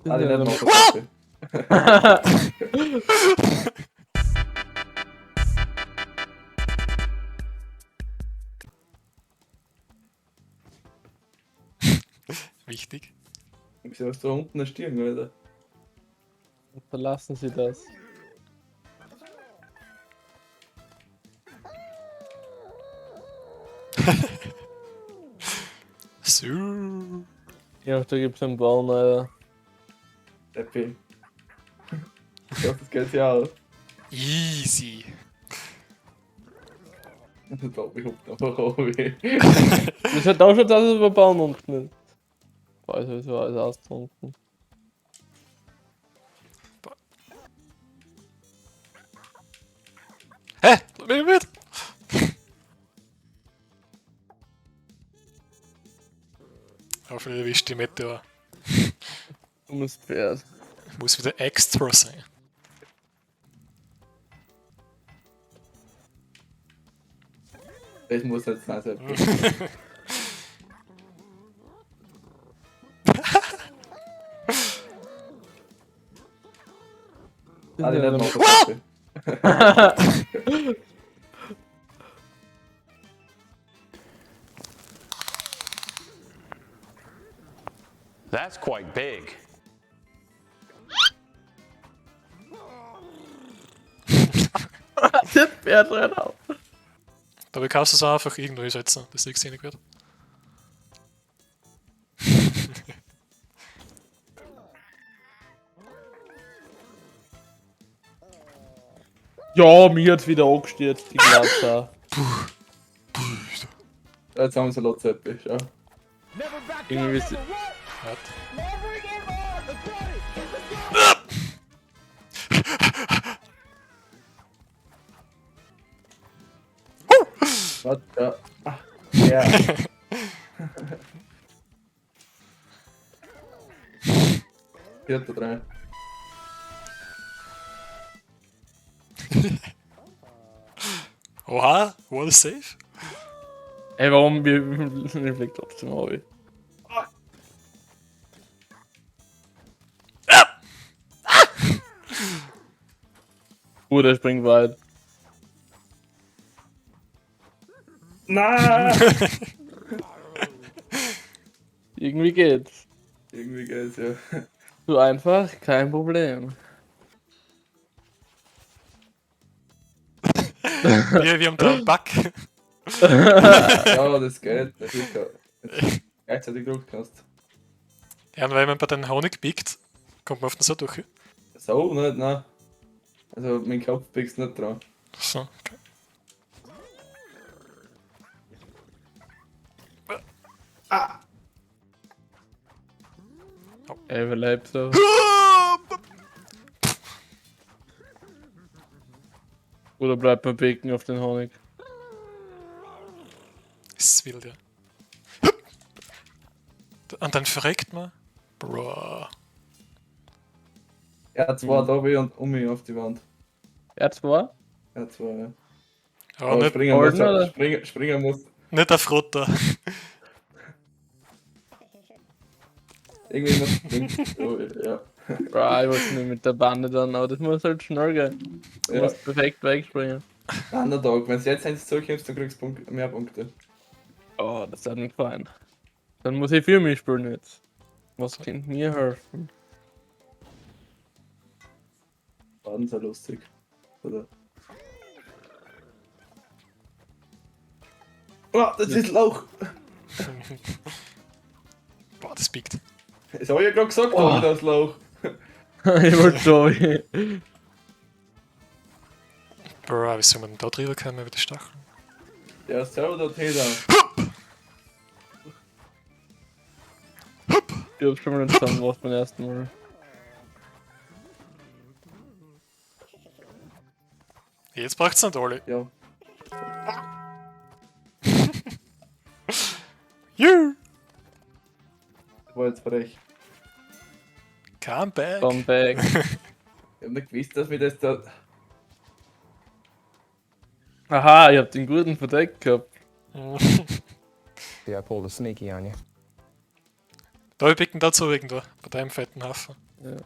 Ah, die nicht machen. Wichtig. Ich sehe, was da unten erstiegen, Alter. Verlassen Sie das. So. Ja, da gibt's einen Baum, Alter. Happy. Ich glaube, das geht ja aus. Easy. Da ich hupft einfach runter. Das hat auch schon, dass es über Baum unten ist. Boah, ist sowieso alles austrunken. Hä? Lass mich mit! Hoffentlich erwischt die Meteor. Dummes Pferd. Muss wieder extra sein. Das muss jetzt nicht sein. Ah, die nicht machen. That's quite big. Das Pferd rennt auf. Dabei kannst du es auch einfach irgendwo hinsetzen, dass nichts wenig wird. Ja, mir hat's wieder angestürzt, die Glatze. Jetzt haben wir so Lotz Happy, schau. Irgendwie ist. Warte. Warte, ja. Ah, ja. Vierter drei. Oha, what a save. Ey, warum? Mir fliegt trotzdem auf. Der springt weit. Nein! Irgendwie geht's. Irgendwie geht's, ja. Zu einfach, kein Problem. Wir haben da einen Bug. Ja, das geht. Das ist ja. Wenn du gleichzeitig drucken kannst. Ja, und weil man bei den Honig biegt, kommt man auf den so durch. So, nicht, nein. Also, mein Kopf biegst nicht dran. So, okay. Ey, überlebt so. Oder bleibt man bicken auf den Honig? Ist wild, ja. Und dann verreckt man. Bro. R2 da bin und um mich auf die Wand. R2? R2, ja. Aber Aber nicht, springen muss, Holden, oder? springen muss. nicht auf Roter. Irgendwie muss springen. Oh, ja. Bra, ich wollte nur mit der Bande dann, aber das muss halt schnell gehen. Du Ja. musst perfekt wegspringen. Underdog, wenn du jetzt eins zukommst, dann kriegst du mehr Punkte. Oh, das hat mir gefallen. Dann muss ich für mich spielen jetzt. Was könnte mir helfen? War denn so lustig. Oder? Oh, das ist Lauch! Boah, das biegt. Das hab ich ja gerade gesagt, Oh. oh. das Lauch. Ich wollte schon. Bro, wie soll man denn da drüber kommen über die Stacheln? Der ist selber der Täter. Ich hab's schon mal nicht zusammen beim ersten Mal. Jetzt braucht's nicht alle. Ja. Juhu! War jetzt frech. Come back! Come back. Ich hab nicht gewusst, dass mir das da. Aha, ich hab den guten verdeckt gehabt. See, I pulled a sneaky on you. Da bicken dazu irgendwo, bei deinem fetten Hafen. Ja.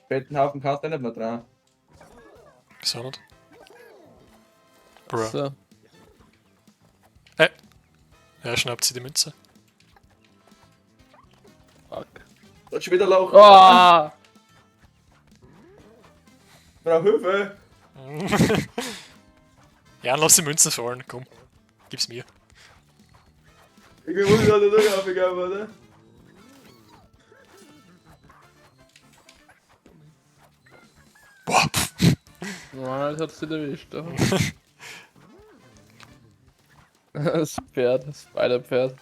Bettenhaufen kannst du eh nicht mehr dran. Wieso nicht? Bruh. So. Er schnappt sie die Münze. Fuck. Da hat schon wieder Lauch. Ah! Brauch Hilfe! Ja, lass die Münzen fallen, komm. Gib's mir. Irgendwie muss ich da nicht durchgehen, oder? Boah, pff. Nein, das hat sie erwischt, oder? Das Pferd, das Spider-Pferd.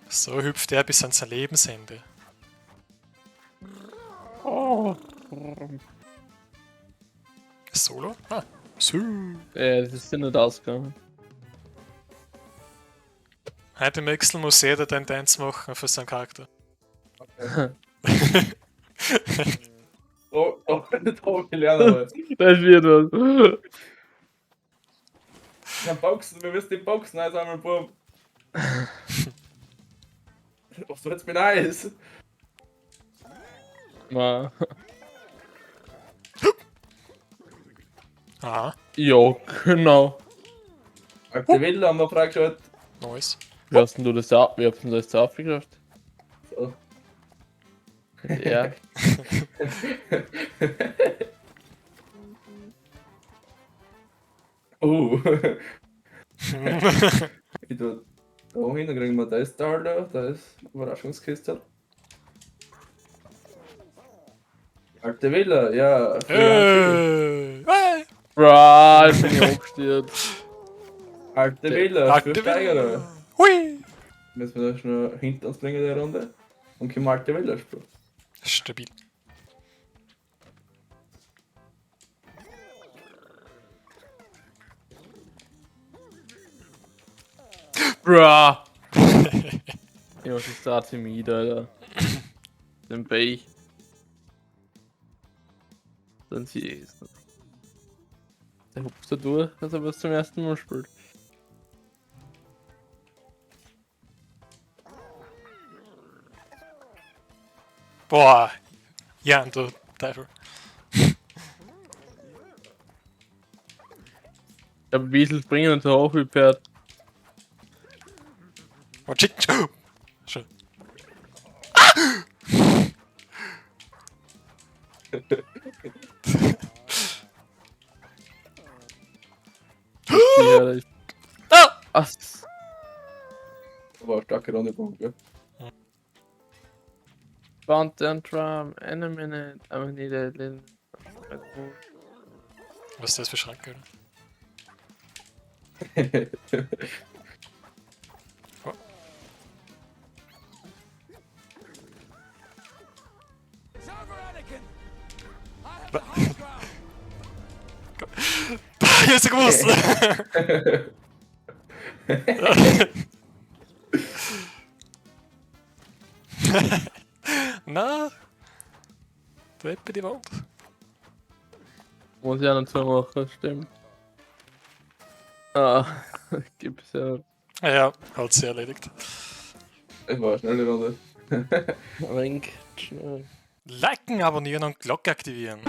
So hüpft er bis an sein Lebensende. Oh. Solo? Ah. So. Ja, das ist ja nicht ausgegangen. Heute im Wechsel muss jeder den Dance machen für seinen Charakter. Oh, oh, das hab ich gelernt, aber. Das wird was. Ja, Boxen, wir müssen die Boxen einsammeln, Bub. Was wird's mir nice? Ma. Aha, Ja, genau. Alte Villa haben wir freigeschaltet. nice. Wie hast denn du das da? Wie hast denn du das da aufgeschafft? So. Ja. Oh. Ich tu da hin, dann kriegen wir das da, da, da ist Überraschungskiste. Alte Villa, ja. Hey. Bra, ich bin hier hochgestürzt. Alte Villa, für Alte Steigerer. Villa. Hui. Müssen wir da schon hinter uns bringen, die Runde. Und können wir Alte Villa spielen. Stabil. Bra. Ja, was ist da Artemide, Alter? Den Bech. Dann sie es. Der hupft da durch, als ob er es zum ersten Mal spielt. Boah. Ja, du Teufel. Ja, aber Wiesel springen und so hoch wie Pferd. Oh, Chicken. Schön. Ja, ich. Ah! Was? War eine starke Runde, Bub, gell? Fountain Drum, in a minute, I need a little. Was ist das für Schranke? Oder? Ich hab's ja gewusst! Na? Da hätte die Wand. Muss ich auch noch zumachen, stimmt. Ah, gibt's ja. Ja, hat sie erledigt. Es war eine schnelle Runde. Ein wenig schnell. Liken, abonnieren und Glocke aktivieren.